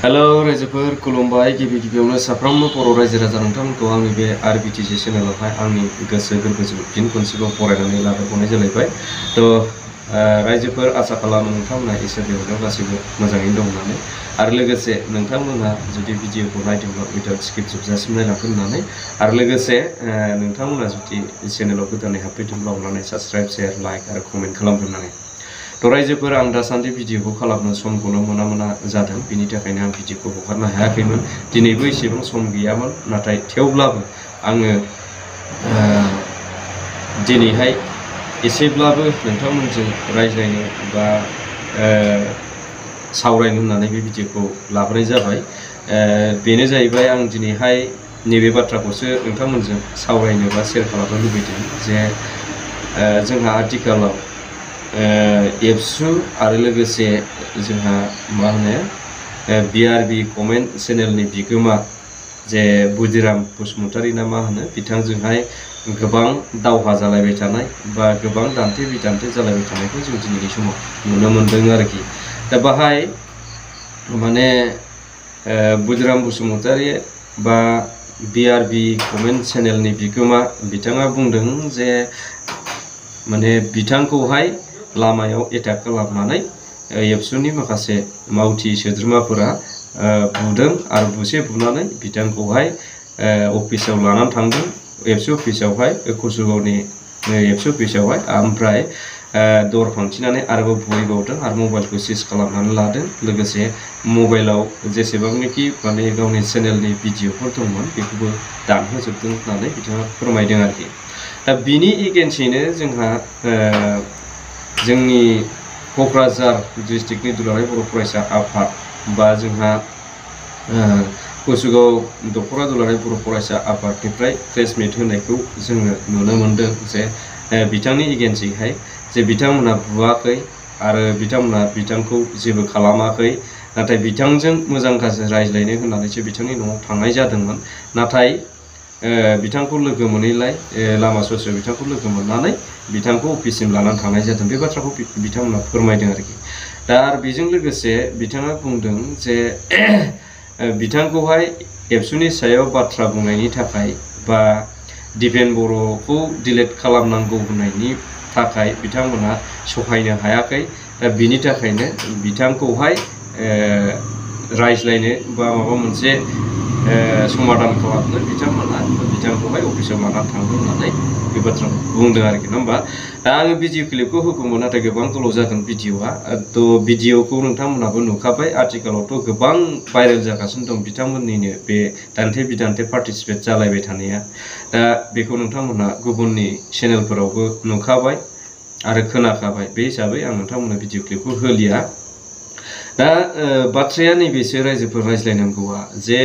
Hello रायजोफोर खुलुमबाय गिबि गिबियावनो साफ्रोमबो बर' रायजो राजा नोंथांमोनखौ आंनि बे आरबिटिसि चेनेलावहाय आंनि गोसो गोरबोजों फिन खनसेबाव बरायनानै लाबोनाय जालायबाय। रायजोफोर आसा खालामो नोंथांमोना इसोरनि अननायाव गासैबो मोजाङैनो दं होननानै आरो लोगोसे नोंथांमोनहा जुदि भिडिअखौ नायदोंब्ला उइदाउट स्किप जोबजासिम नायलांगोन होननानै आरो लोगोसे नोंथांमोना जुदि चेनेलाव गोदानै हाबफैदोंब्ला अननानै साबस्क्राइब शेयार लाइक आरो कमेन्ट खालामगोन होननानै। रायजोफोर आं दासान्दि भिडिअखौ खालामनो समखौनो मोना जादों, बिनि थाखायनो आं भिडिअखौ हगारनो हायाखैमोन। दिनैबो एसेबां सम गैयामोन, नाथाय थेवब्लाबो आङो दिनैहाय एसेब्लाबो नोंथांमोनजों रायज्लायनो बा सावरायनो होननानै बे भिडिअखौ लाबोनाय जाबाय। बेनो जाहैबाय आं दिनैहाय नैबे बाथ्राखौसो नोंथांमोनजों सावरायनो बा शेयार खालामनो लुबैदों जे जोंहा आथिखालाव एबसु आरो लोगोसे जोंहा मा होनो बिआरबि कमेन्ट चेनेलनि बिगोमा जे बुदिराम बसुमतारी ना मा होनो, बिथांजोंहाय गोबां दावहा जालायबाय थानाय बा गोबां दान्थे बिदान्थे जालायबाय थानायखौ जों दिनैनि समाव नुनो मोन्दों आरोखि। दा बाहाय माने बुदिराम बसुमतारी बा बिआरबि कमेन्ट चेनेलनि बिगोमा बिथाङा बुंदों जे माने बिथांखौहाय लामायाव एटाक खालामनानै एबसुनि माखासे मावथि सोद्रोमाफोरा बुदों आरो बुनानै बिथांखौहाय अफिसाव लानानै थांदों, एबसु अफिसावहाय कसुगावनि एबसु अफिसावहाय, ओमफ्राय दर फांथिनानै आरोबाव बुहैबावदों आरो मबाइलखौ सिज खालामनानै लादों। लोगोसे मबाइलाव जेसेबांनाखि माने गावनि चेनेलनि भिडिअफोर दंमोन बेखौबो दानहोजोबदों होननानै बिथाङा फोरमायदों आरोखि। दा बिनि एगेन्स्टैनो जोंहा जोंनि क'क्राझार डिस्ट्रिक्टनि दुलाराय बर' फरायसा आफाद बा जोंहा कसुगाव दख'रा दुलाराय बर' फरायसा आफादनिफ्राय प्रेस मिट होनायखौ जोङो नुनो मोन्दों जे बिथांनि एगेन्स्टैहाय जे बिथांमोनहा बुवाखै आरो बिथांमोनहा बिथांखौ जेबो खालामाखै, नाथाय बिथांजों मोजां गाज्रि रायज्लायनो होननानैसो बिथांनि न'आव थांनाय जादोंमोन। नाथाय बिथांखौ लोगो मोनैलाय लामा ससेयाव बिथांखौ लोगो मोननानै बिथांखौ अफिससिम लानानै थांनाय जादों। बे बाथ्राखौ बिथांमोना फोरमायदों आरोखि। दा आरो बेजों लोगोसे बिथाङा बुंदों जे बिथांखौहाय एबसुनि सायाव बाथ्रा बुंनायनि थाखाय बा दिपेन बर'खौ डिलिट खालामनांगौ होननायनि थाखाय बिथांमोना सहायनो हायाखै। दा बिनि थाखायनो बिथांखौहाय रायज्लायनो बा माबा मोनसे समाधान खालामनो बिथांखौहाय अफिसाव लानानै थांदों होननानै बे बाथ्राखौ बुंदों आरोखि, नङा होमबा? दा आङो भिडिअ क्लिपखौ होगौमोन, नाथाय गोबां गोलाव जागोन भिडिअआ। भिडिअखौ नोंथांमोनहाबो नुखाबाय। आथिखालावथ' गोबां भाइरेल जागासिनो दं बिथांमोननिनो बे दान्थे बिदान्थे पार्टिसिपेट जालायबाय थानाया। दा बेखौ नोंथांमोनहा गुबुननि चेनेलफोरावबो नुखाबाय आरो खोनाखाबाय। बे हिसाबै आं नोंथांमोननो भिडिअ क्लिपखौ होलिया। दा बाथ्राया नैबेसो रायजोफोर रायज्लायनांगौआ जे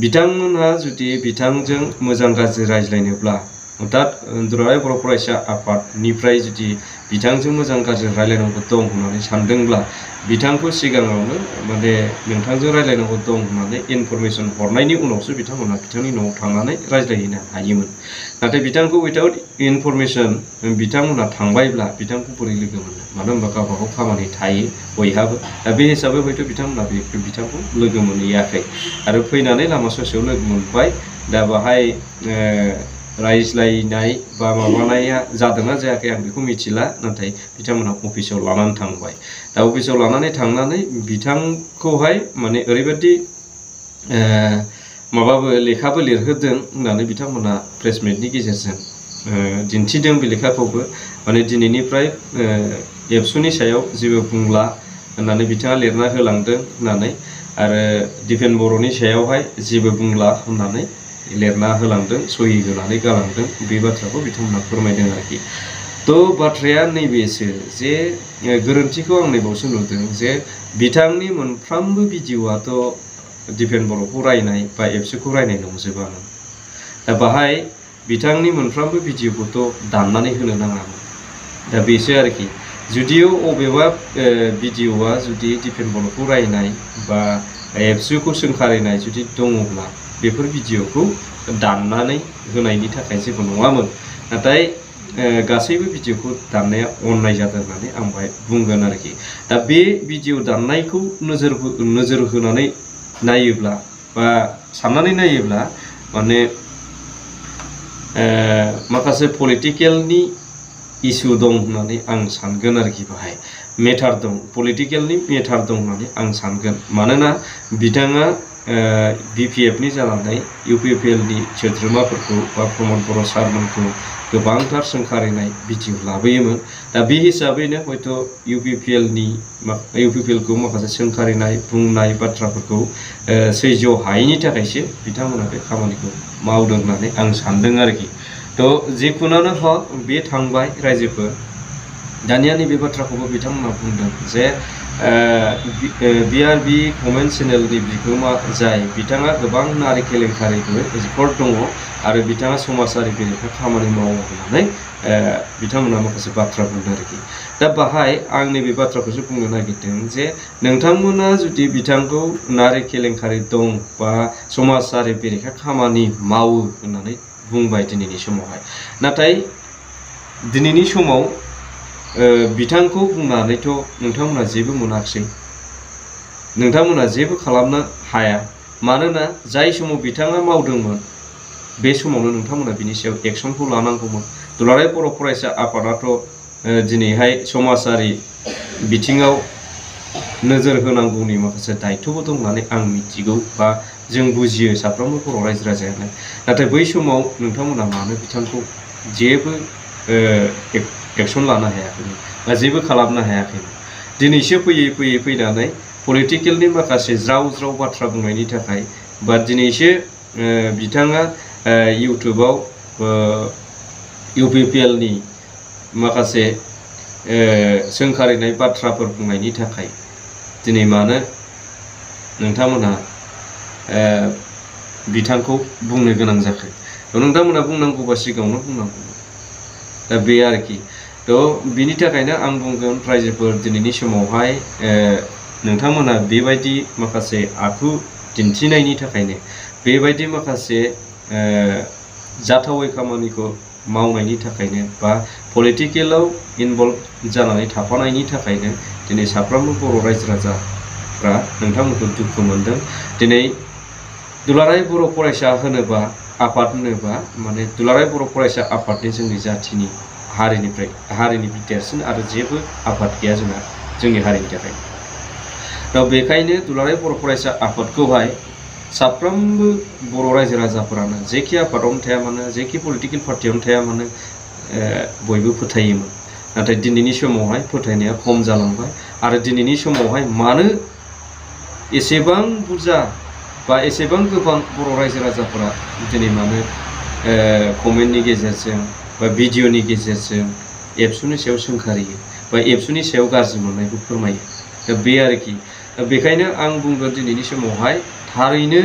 बिथांमोनहा जुदि बिथांजों मोजां गाज्रि रायज्लायनोब्ला, अर्थात दुलाराय बर' फरायसा आफादनिफ्राय जुदि बिथांजों मोजां गाज्रि रायज्लायनांगौ दं होननानै सानदोंब्ला बिथांखौ सिगाङावनो माने नोंथांजों रायज्लायनांगौ दं होननानै इनफरमेसन हरनायनि उनावसो बिथांमोनहा बिथांनि न'आव थांनानै रायज्लायहैनो हायोमोन। नाथाय बिथांखौ उइदाउट इनफरमेसन बिथांमोनहा थांबायब्ला बिथांखौ बोरै लोगो मोननो? मानो होनबा गावबागाव खामानि थायो बयहाबो। दा बे हिसाबै हयथ' बिथांमोनहा बिथांखौ लोगो मोनहैयाखै आरो फैनानै लामा ससेयाव लोगो मोनबाय। दा बाहाय रायज्लायनाय बा माबानाया जादोंना जायाखै आं बेखौ मिथिला, नाथाय बिथांमोनहा अफिसाव लानानै थांबाय। दा अफिसाव लानानै थांनानै बिथांखौहाय माने ओरैबायदि लेखाबो लिरहोदों होननानै बिथांमोनहा प्रेस मिटनि गेजेरजों दिन्थिदों। बे लेखाखौबो माने दिनैनिफ्राय एबसुनि सायाव जेबो बुंला होननानै बिथाङा लिरना होलांदों होननानै, आरो दिपेन बर'नि सायावहाय जेबो बुंला होननानै लिरना होलांदों, सहि होनानै गालांदों। बे बाथ्राखौ बिथांमोनहा फोरमायदों आरोखि। थ' बाथ्राया नैबेसो जे गोरोन्थिखौ आं नैबावसो नुदों जे बिथांनि मोनफ्रोमबो भिडिअ'आथ' दिपेन बर'खौ रायनाय बा एबसुखौ रायनाय नंजोबामोन। दा बाहाय बिथांनि मोनफ्रोमबो भिडिअ'खौथ' दाननानै होनो नाङामोन। दा बेसो आरोखि। जुदियो अबेबा भिडिअ'आ जुदि दिपेन बर'खौ रायनाय बा एबसुखौ सोंखारिनाय जुदि दङब्ला बेफोर भिडिअ'खौ दाननानै होनायनि थाखाय जेबो नङामोन। नाथाय गासैबो भिडिअ'खौ दाननाया अननाय जादों होननानै आं बाहाय बुंगोन आरोखि। दा बे भिडिअ' दाननायखौ नोजोर होनानै नायोब्ला बा साननानै नायोब्ला माने माखासे पलिटिकेलनि इस्यु दं होननानै आं सानगोन आरोखि बाहाय मेटार दं पलिटिकेलनि मेटार दं होननानै आं सानगोन मानोना बिथाङा BPFनि जालांनाय UPPLनि सोद्रोमाफोरखौ बा प्रमद बर' सारमोनखौ गोबांथार सोंखारिनाय भिडिअ लाबोयोमोन दा बे हिसाबैनो हयथ' UPPLखौ माखासे सोंखारिनाय बुंनाय बाथ्राफोरखौ सैज्य हायैनि थाखायसो बिथांमोना बे खामानिखौ मावदों होननानै आं सानदों आरोखि थ' जिखुनुआनो हक बे थांबाय रायजोफोर दानिया नैबे बाथ्राखौबो बिथांमोना बुंदों जे BRB कमेन्ट चेनेलनि बिगोमा जाय बिथाङा गोबां नारि केलेंकारिबो रेकर्ड दङ आरो बिथाङा समाजारि बेरेखा खामानि मावो होननानै बिथांमोना माखासे बाथ्रा बुंदों आरोखि दा बाहाय आं नैबे बाथ्राखौसो बुंनो नागिरदों जे नोंथांमोना जुदि बिथांखौ नारि केलेंकारि दं बा समाजारि बेरेखा खामानि मावो होननानै बुंबाय दिनैनि समावहाय नाथाय दिनैनि समाव बिथांखौ बुंनानैथ' नोंथांमोना जेबो मोनाखिसै नोंथांमोना जेबो खालामनो हाया मानोना जाय समाव बिथाङा मावदोंमोन बे समावनो नोंथांमोना बिनि सायाव एक्सनखौ लानांगौमोन दुलाराय बर' फरायसा आफादाथ' दिनैहाय समाजारि बिथिङाव नोजोर होनांगौनि माखासे दायित्वबो दं होननानै आं मिथिगौ बा जों बुजियो साफ्रोमबो बर' रायजो राजायानो नाथाय बै समाव नोंथांमोना मानो बिथांखौ जेबो एक्सन लानो हायाखैमोन बा जेबो खालामनो हायाखैमोन दिनैसो फैयै फैनानै पलिटिकेलनि माखासे ज्राव ज्राव बाथ्रा बुंनायनि थाखाय बा दिनैसो बिथाङा इउटुबाव UPPLनि माखासे सोंखारिनाय बाथ्राफोर बुंनायनि थाखाय दिनै मानो नोंथांमोनहा बिथांखौ बुंनो गोनां जाखो नोंथांमोना बुंनांगौबा सिगाङावनो बुंनांगौ दा बे आरोखि थ' बिनि थाखायनो आं बुंगोन रायजोफोर दिनैनि समावहाय नोंथांमोना बेबायदि माखासे आखु दिन्थिनायनि थाखायनो बेबायदि माखासे जाथावै खामानिखौ मावनायनि थाखायनो बा पलिटिकेलाव इनभल्भ जानानै थाफानायनि थाखायनो दिनै साफ्रोमबो बर' रायजो राजाफ्रा नोंथांमोनखौ दुखु मोनदों दिनै दुलाराय बर' फरायसा होनोबा आफाद होनोबा माने दुलाराय बर' फरायसा आफादनि जोंनि जाथिनि हारिनि देरसिन आरो जेबो आफाद गैया जोंनि हारिनि थाखाय दा बेखायनो दुलाराय बर' फरायसा आफादखौहाय साफ्रोमबो बर' रायजो राजाफोरानो जेखि आफादावनो थाया मानो जेखि पलिटिकेल पार्टियावनो थाया मानो बयबो फोथायोमोन नाथाय दिनैनि समावहाय फोथायनाया खम जालांबाय आरो दिनैनि समावहाय मानो एसेबां बुरजा बा एसेबां गोबां बर' रायजो राजाफोरा दिनै मानो कमेन्टनि गेजेरजों बा भिडिअनि गेजेरजों एबसुनि सायाव सोंखारियो बा एबसुनि सायाव गाज्रि मोननायखौ फोरमायो दा बे आरोखि बेखायनो आं बुंगोन दिनैनि समावहाय थारैनो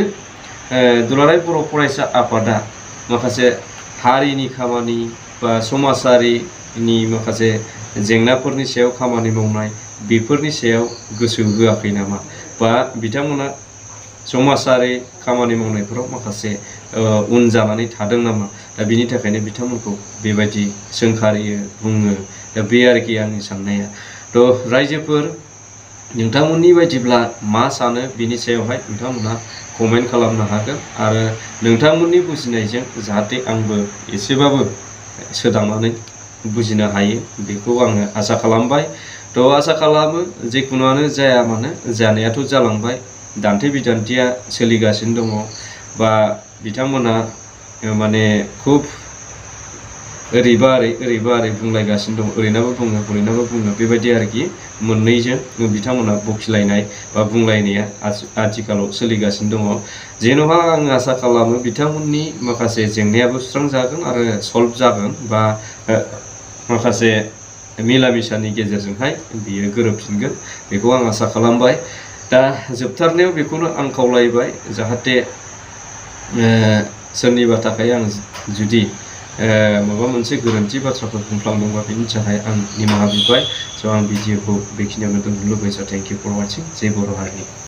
दुलाराय बर' फरायसा आफादा माखासे हारिनि खामानि बा समाजारिनि माखासे जेंनाफोरनि सायाव खामानि मावनाय बेफोरनि सायाव गोसो होआखै नामा बा बिथांमोना समाजारि खामानि मावनायफोराव माखासे उन जानानै थादों नामा दा बिनि थाखायनो बिथांमोनखौ बेबायदि सोंखारियो बुङो दा बे आरोखि आंनि साननाया थ' रायजोफोर नोंथांमोननि बायदिब्ला मा सानो बिनि सायावहाय नोंथांमोनहा कमेन्ट खालामनो हागोन आरो नोंथांमोननि बुजिनायजों जाहाथे आंबो एसेबाबो सोदांनानै बुजिनो हायो बेखौ आङो आसा खालामबाय थ' आसा खालामो जिखुनुआनो जाया मानो जानायाथ' जालांबाय दान्थे बिदान्थेया सोलिगासिनो दङ बा बिथांमोना माने खुब ओरैबा ओरै बुंलायगासिनो दं ओरैनाबो बुङो बेबायदि आरोखि मोननैजों बिथांमोना बखिलायनाय बा बुंलायनाया आथिखालाव सोलिगासिनो दङ जेन'बा आं आसा खालामो बिथांमोननि माखासे जेंनायाबो सुस्रांजागोन आरो सल्भ जागोन बा माखासे मिला मिसानि गेजेरजोंहाय बियो गोरोबफिनगोन बेखौ आं आसा खालामबाय दा जोबथारनायाव बेखौनो आं खावलायबाय जाहाथे सोरनिबा थाखाय आं जुदि माबा मोनसे गोरोन्थि बाथ्राफोर बुंफ्लांदोंबा बेनि थाखाय आं निमाहा बिबाय स' आं भिडिअखौ बेखिनियावनो दोननो लुबैयो थेंक इउ फर वाचिं जय बर' हारिनि